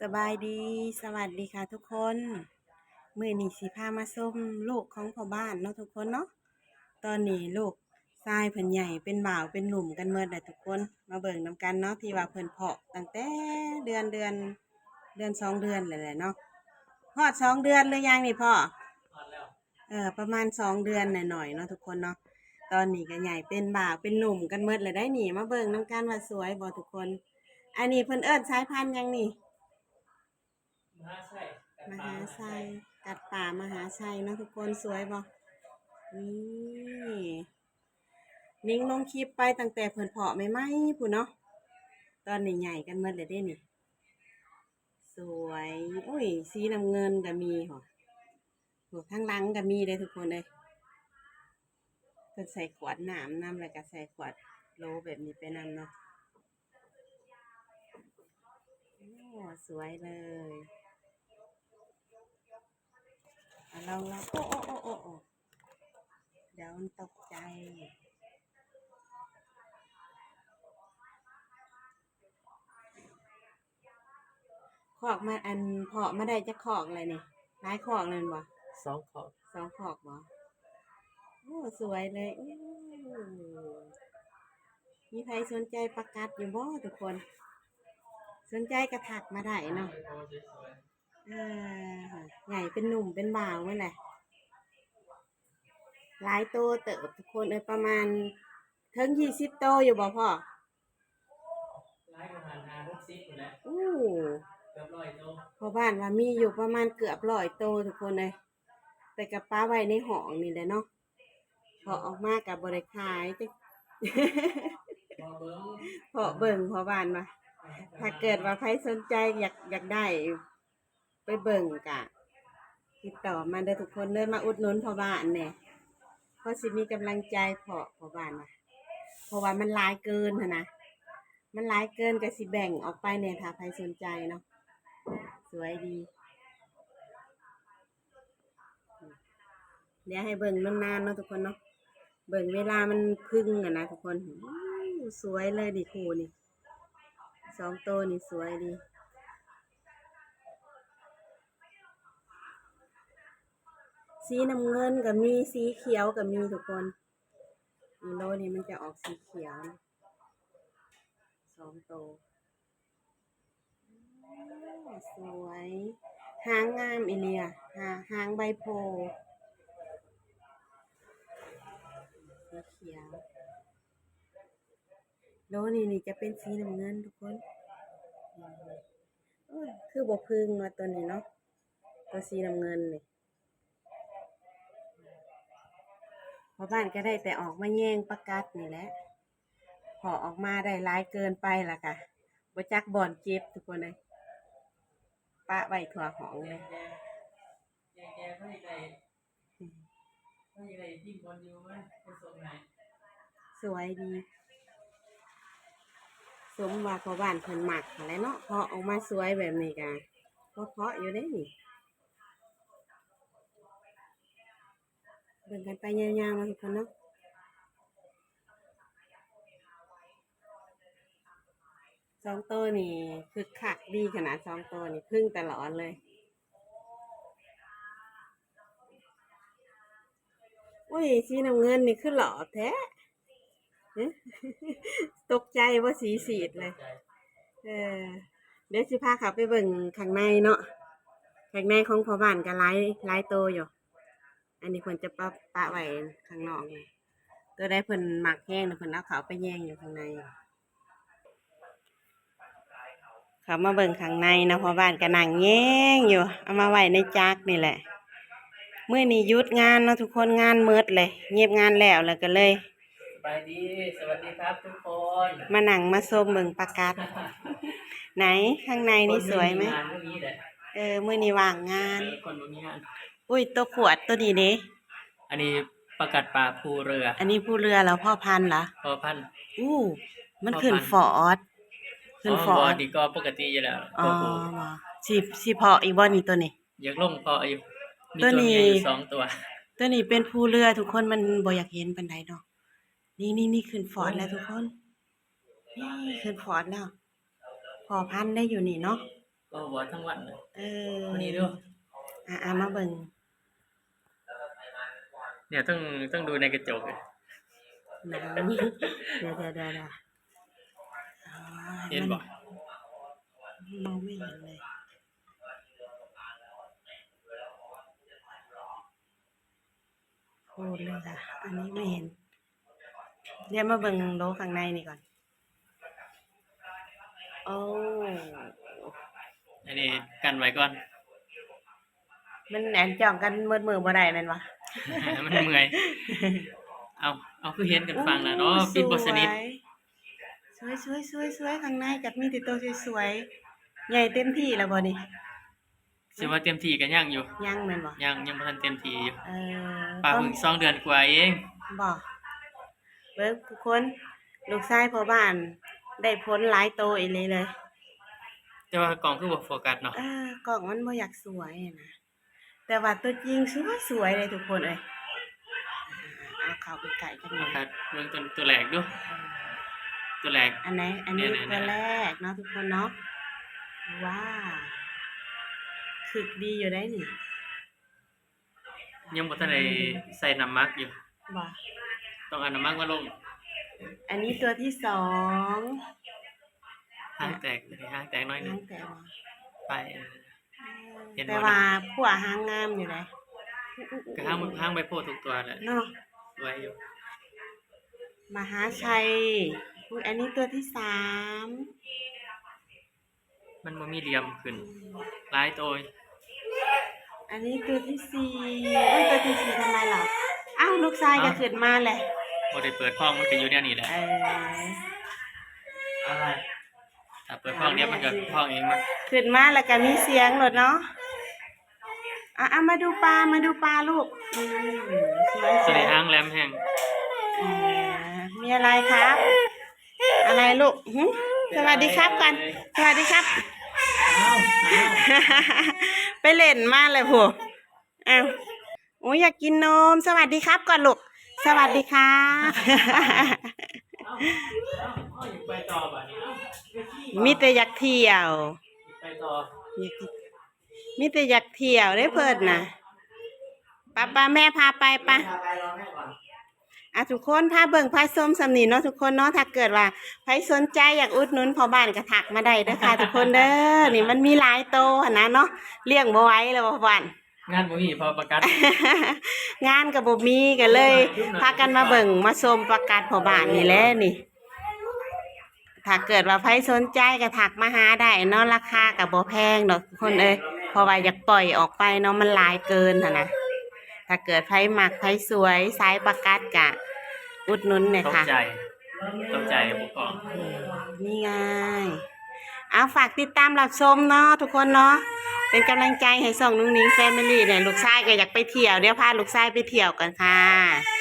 ສະບາຍດີ ສະຫວັດດີຄ່ະທຸກຄົນ. ມື້ນີ້ຊິພາມາຊົມລູກຂອງພໍ່ບ້ານເນາະທຸກຄົນເນາະ. ຕອນນີ້ລູກຊາຍເພິ່ນໃຫຍ່ເປັນບ່າວເປັນໜຸ່ມກັນໝົດແລ້ວທຸກຄົນ. ມາເບິ່ງນຳກັນເນາະ ທີ່ວ່າເພິ່ນເພາະຕັ້ງແຕ່ເດືອນ ເດືອນ ເດືອນສອງເດືອນແລ້ວແຫຼະເນາະ. ຮອດສອງເດືອນຫຼືຍັງນີ້ພໍ່? ຮອດແລ້ວ. ເອີ ປະມານສອງເດືອນໜ້ອຍໆເນາະທຸກຄົນເນາະ. ຕອນນີ້ກໍໃຫຍ່ເປັນບ່າວເປັນໜຸ່ມກັນໝົດແລ້ວໄດ໋ນີ້. ມາເບິ່ງນຳກັນວ່າສວຍບໍ່ທຸກຄົນ. ອັນນີ້ເພິ່ນເອີ້ນສາຍພັນຫຍັງນີ້? ມະຫາໄຊ ມະຫາໄຊ ກັດປ່າມະຫາໄຊເນາະທຸກຄົນ. ສວຍບໍ່? ນີ້ ນິງລົງຄລິບໄປຕັ້ງແຕ່ເພິ່ນເພາະໃໝ່ໆພຸ້ນເນາະ. ຕອນນີ້ໃຫຍ່ກັນໝົດແລ້ວເດ້ນີ້. ສວຍ ໂອ້ຍ ສີນ້ຳເງິນກໍມີ ໂອ້ ທາງຫຼັງກໍມີເດ້ທຸກຄົນເອີຍ. ເພິ່ນໃສ່ຂວດນ້ຳນຳ ແລ້ວກໍໃສ່ຂວດໂຫຼແບບນີ້ໄປນຳເນາະ. ໂອ້ ສວຍເລີຍ. ອາ ລອງ ລອງ ໂອ້ ໂອ້ ໂອ້ ໂອ້ ໂອ້ ດຽວມັນຕົກໃຈ. ຄອກມາ ອັນ ເພາະມາໄດ້ຈັກຄອກແລ້ວນີ້? ຫຼາຍຄອກແລ້ວແມ່ນບໍ່? ສອງຄອກ. ສອງຄອກບໍ່? ໂອ້ ສວຍເລີຍ. ໂອ້ ມີໃຜສົນໃຈປາກັດຢູ່ບໍ່ທຸກຄົນ? ສົນໃຈກໍທັກມາໄດ້ເນາະ. ເອີ ໃຫຍ່ເປັນໜຸ່ມເປັນບ່າວໝົດແຫຼະ. ຫຼາຍໂຕເຕີບທຸກຄົນເອີຍ ປະມານເຖິງຊາວໂຕຢູ່ບໍ່ພໍ່? ຫຼາຍກວ່າຫັ້ນ ຫ້າຫົກສິບພຸ້ນແຫຼະ. ໂອ້ ເກືອບຮ້ອຍໂຕ. ພໍ່ບ້ານວ່າມີຢູ່ປະມານເກືອບຮ້ອຍໂຕທຸກຄົນເອີຍ. ແຕ່ກໍປະໄວ້ໃນຫ້ອງນີ້ແຫຼະເນາະ. ເພາະອອກມາກໍບໍ່ໄດ້ຂາຍ ເພາະເບິ່ງ ເພາະເບິ່ງ ພໍ່ບ້ານວ່າ ຖ້າເກີດວ່າໃຜສົນໃຈ ຢາກ ຢາກໄດ້ ໄປເບິ່ງກະຕິດຕໍ່ມາເດີທຸກຄົນເດີ ມາອຸດໜູນພໍ່ບ້ານແດ່ ພໍຊິມີກຳລັງໃຈເພາະພໍ່ບ້ານວ່າ ເພາະວ່າມັນຫຼາຍເກີນຫັ້ນນະ ມັນຫຼາຍເກີນກະຊິແບ່ງອອກໄປແດ່ ຖ້າໃຜສົນໃຈເນາະ. ສວຍດີ ດຽວໃຫ້ເບິ່ງນານໆເນາະທຸກຄົນເນາະ ເບິ່ງເວລາມັນພຶ່ງຫັ້ນນະທຸກຄົນ. ໂອ້ ສວຍເລີຍນີ້ຄູ່ນີ້ ສອງໂຕນີ້ສວຍດີ. ສີນ້ຳເງິນກໍມີ ສີຂຽວກໍມີທຸກຄົນ. ອີໂລນີ້ມັນຈະອອກສີຂຽວນະ ສອງໂຕ. ໂອ້ ສວຍ ຫາງງາມອີ່ຫຼີອະ ຫາ ຫາງໃບໂພ ສີຂຽວ. ໂລນີ້ນີ້ຈະເປັນສີນ້ຳເງິນທຸກຄົນ. ໂອ້ຍ ຄືບໍ່ພຶ່ງວ່າຕົວນີ້ເນາະ ຕົວສີນ້ຳເງິນນີ້. ພໍ່ບ້ານກໍໄດ້ແຕ່ອອກມາແຍງປາກັດນີ້ແຫຼະ ເພາະອອກມາໄດ້ຫຼາຍເກີນໄປ ແລ້ວກະບໍ່ຈັກບ່ອນເກັບທຸກຄົນເອີຍ ປະໄວ້ທົ່ວຫ້ອງເລີຍ. ສວຍດີ ສົມວ່າພໍ່ບ້ານເພິ່ນມັກຫັ້ນແຫຼະເນາະ ເພາະອອກມາສວຍແບບນີ້ກະພໍເພາະຢູ່ເດ້ນີ້. ເບິ່ງກັນໄປຍາວໆເນາະທຸກຄົນເນາະ. ສອງໂຕນີ້ຄຶກຄັກດີຂະໜາດ ສອງໂຕນີ້ພຶ່ງຕະຫຼອດເລີຍ. ໂອ້ຍ ສີນ້ຳເງິນນີ້ຄືຫຼອບແທ້ ຕົກໃຈບໍ່ ສີສີດເລີຍ. ເອີ ດຽວຊິພາເຂົ້າໄປເບິ່ງຂ້າງໃນເນາະ ຂ້າງໃນຂອງພໍ່ບ້ານກໍຫຼາຍ ຫຼາຍໂຕຢູ່. ອັນນີ້ເພິ່ນຈະປະ ປະໄວ້ຂ້າງນອກນີ້ ຕົວໃດເພິ່ນມັກແຮງນະ ເພິ່ນເອົາເຂົ້າໄປແຍງຢູ່ຂ້າງໃນ. ເຂົ້າມາເບິ່ງຂ້າງໃນເນາະ ພໍ່ບ້ານກໍນັ່ງແຍງຢູ່ ເອົາມາໄວ້ໃນຈັກນີ້ແຫຼະ. ມື້ນີ້ຢຸດງານເນາະທຸກຄົນ ງານໝົດເລີຍ ເກັບງານແລ້ວ ແລ້ວກໍເລີຍ ສະບາຍດີ ສະຫວັດດີຄັບທຸກຄົນ ມານັ່ງມາຊົມເບິ່ງປາກັດ. ໄໜ ຂ້າງໃນນີ້ສວຍໄໝ? ເອີ ມື້ນີ້ຫວ່າງງານ ເອີ ຄົນບໍ່ມີງານ. ອຸ້ຍ ຕົວຂວດຕົວນີ້ເດ? ອັນນີ້ປາກັດປ່າພູເຮືອ. ອັນນີ້ພູເຮືອລະ ພໍ່ພັນລະ? ພໍ່ພັນ. ອູ້ ມັນຂຶ້ນຟອດ ຂຶ້ນຟອດ. ອໍ ບໍ່ ນີ້ກໍປົກກະຕິຢູ່ແລ້ວ ອໍ ຕົວຜູ້. ຊິ ຊິເພາະອີກບໍ່ນີ້ຕົວນີ້? ຢາກລົງເພາະຢູ່ ມີຕົວເມຍຢູ່ສອງຕົວ. ຕົວນີ້ເປັນພູເຮືອທຸກຄົນ ມັນບໍ່ຢາກເຫັນປານໃດເນາະ. ນີ້ໆໆ ຂຶ້ນຟອດແລ້ວທຸກຄົນ ນີ້ຂຶ້ນຟອດແລ້ວ. ພໍ່ພັນໄດ້ຢູ່ນີ້ເນາະ ກໍຫົວທັງວັນເລີຍ. ເອີ ມານີ້ດູ. ອ່າໆ ມາເບິ່ງ. ເນຍ ຕ້ອງ ຕ້ອງດູໃນກະຈົກ. ໜາວ. ດຽວໆໆໆ. ອໍ ເຫັນບໍ່? ມັນ ມອງໄມ່ເຫັນເລີຍ. ໂພດເລີຍຄ່ະ ອັນນີ້ບໍ່ເຫັນ. ດຽວມາເບິ່ງໂລຂ້າງໃນນີ້ກ່ອນ. ໂອ້ ອັນນີ້ກັນໄວ້ກ່ອນ. ມັນ ອັນ ຈ້ອງກັນໝົດມື້ບໍ່ໄດ້ແມ່ນບໍ່? ມັນເມື່ອຍ. ເອົາ ເອົາ ຄືເຫັນກັນຝັ່ງນະເນາະ. ໂອ້ ປິດບໍ່ສະໜິດ. ສວຍ ສວຍ ສວຍ ສວຍ ຂ້າງໃນກໍມີແຕ່ໂຕສວຍໆ. ໃຫຍ່ເຕັມທີ່ແລ້ວບໍ່ນີ້? ຊິວ່າເຕັມທີ່ກໍຍັງຢູ່. ຍັງແມ່ນບໍ່? ຍັງ ຍັງບໍ່ທັນເຕັມທີ່ຢູ່. ເອີ ປາເພິ່ງສອງເດືອນກວ່າເອງ. ບໍ່? ເບິ່ງທຸກຄົນ ລູກຊາຍພໍ່ບ້ານໄດ້ຜົນຫຼາຍໂຕອີ່ຫຼີເລີຍ. ແຕ່ວ່າກ້ອງຄືບໍ່ໂຟກັສເນາະ. ເອີ ກ້ອງມັນບໍ່ຢາກສວຍນະ. ແຕ່ວ່າຕົວຈິງສວຍໆເດ້ທຸກຄົນເອີຍ. ເອົາເຂົ້າໃກ້ໆຈັກໜ້ອຍ. ເບິ່ງຕົວ ຕົວແລກດູ. ເອີ ຕົວແລກ. ອັນໃດ? ອັນນີ້ ແມ່ນໆໆ ຕົວແລກເນາະທຸກຄົນເນາະ. ວ້າວ ຄຶກດີຢູ່ໃດນີ້. ຍັງບໍ່ທັນໄດ້ໃສ່ນ້ຳໝັກຢູ່. ບໍ່? ຕ້ອງເອົານ້ຳໝັກມາລົງ. ອັນນີ້ຕົວທີສອງ. ຫາງແຕກ ຫາງແຕກໜ້ອຍໜຶ່ງ. ຫາງແຕກບໍ່? ໄປ ເອີ ເອີ ເຫັນບໍ່? ແຕ່ວ່າພົວຫາງງາມຢູ່ເດ້. ກໍຫາງ ຫາງໃບໂພທຸກຕົວແຫຼະເນາະ. ສວຍຢູ່. ມະຫາໄຊ. ອຸ້ຍ ອັນນີ້ຕົວທີສາມ. ມັນບໍ່ມີຫຼ່ຽມຂຶ້ນ. ອືມ ຫຼາຍໂຕ. ອັນນີ້ຕົວທີສີ່. ໂອ້ຍ ຕົວທີສີ່ທຳໄມລະ? ອ້າວ ລູກຊາຍກໍຂຶ້ນມາແຫຼະ. ບໍ່ໄດ້ເປີດພ້ອງ ມັນກໍຢູ່ແນວນີ້ແຫຼະ. ເອີ ອະໄລ? ຖ້າເປີດພ້ອງດຽວມັນກໍພ້ອງເອງ. ມາ ຂຶ້ນມາແລ້ວກໍມີສຽງໂລດເນາະ. ອ່ະ ອ່ະ ມາດູປາ ມາດູປາລູກ. ອືມ ສວຍໆ. ຕົວນີ້ຫາງແຫຼມແຮງ. ເອີ ມີອະໄລຄັບ? ອະໄລລູກ? ຫື? ສະຫວັດດີຄັບກ່ອນ. ສະຫວັດດີຄັບ. ອ້າວ ອ້າວ ໄປຫຼິ້ນມາແລ້ວພຸ້ນ. ອ້າວ ໂອ້ຍ ຢາກກິນນົມ. ສະຫວັດດີຄັບກ່ອນລູກ. ສະຫວັດດີຄັບ. ເອົ້າ ເອົ້າ ເອົ້າ ຢາກໄປຕໍ່ບາດນີ້. ເອົ້າ ມີແຕ່ຢາກທ່ຽວ. ໄປຕໍ່ ຢາກ ມີແຕ່ຢາກທ່ຽວເດ້ເພິ່ນນະ. ປະ ປະ ແມ່ພາໄປ ປະ. ອ່າ ທຸກຄົນ ພາເບິ່ງພາຊົມສ່ຳນີ້ເນາະທຸກຄົນເນາະ. ຖ້າເກີດວ່າໃຜສົນໃຈຢາກອຸດໜູນພໍ່ບ້ານກໍທັກມາໄດ້ເດີຄ່ະທຸກຄົນເດີ. ນີ້ມັນມີຫຼາຍໂຕຫັ້ນນະເນາະ ລ້ຽງບໍ່ໄຫວແລ້ວພໍ່ບ້ານ. ງານບໍ່ມີ ເພາະປະກັດ ງານກໍບໍ່ມີ ກໍເລີຍພາກັນມາເບິ່ງມາຊົມປະກັດພໍ່ບ້ານນີ້ແຫຼະນີ້. ຖ້າເກີດວ່າໃຜສົນໃຈກໍທັກມາຫາໄດ້ເນາະ ລາຄາກໍບໍ່ແພງດອກທຸກຄົນເອີຍ ເພາະວ່າຢາກປ່ອຍອອກໄປເນາະ ມັນຫຼາຍເກີນຫັ້ນນະ. ຖ້າເກີດໃຜມັກໃຜສວຍສາຍປະກັດກະອຸດໜູນແດ່ຄ່ະ. ຂອບໃຈ ຂອບໃຈຜູ້ກອງ. ນີ້ງ່າຍ. ເອົາ ຝາກຕິດຕາມຮັບຊົມເນາະທຸກຄົນເນາະ ເປັນກຳລັງໃຈໃຫ້ຊ່ອງນຸ້ງນິງແຟມິລີແດ່. ລູກຊາຍກໍຢາກໄປທ່ຽວ ດຽວພາລູກຊາຍໄປທ່ຽວກັນຄ່ະ.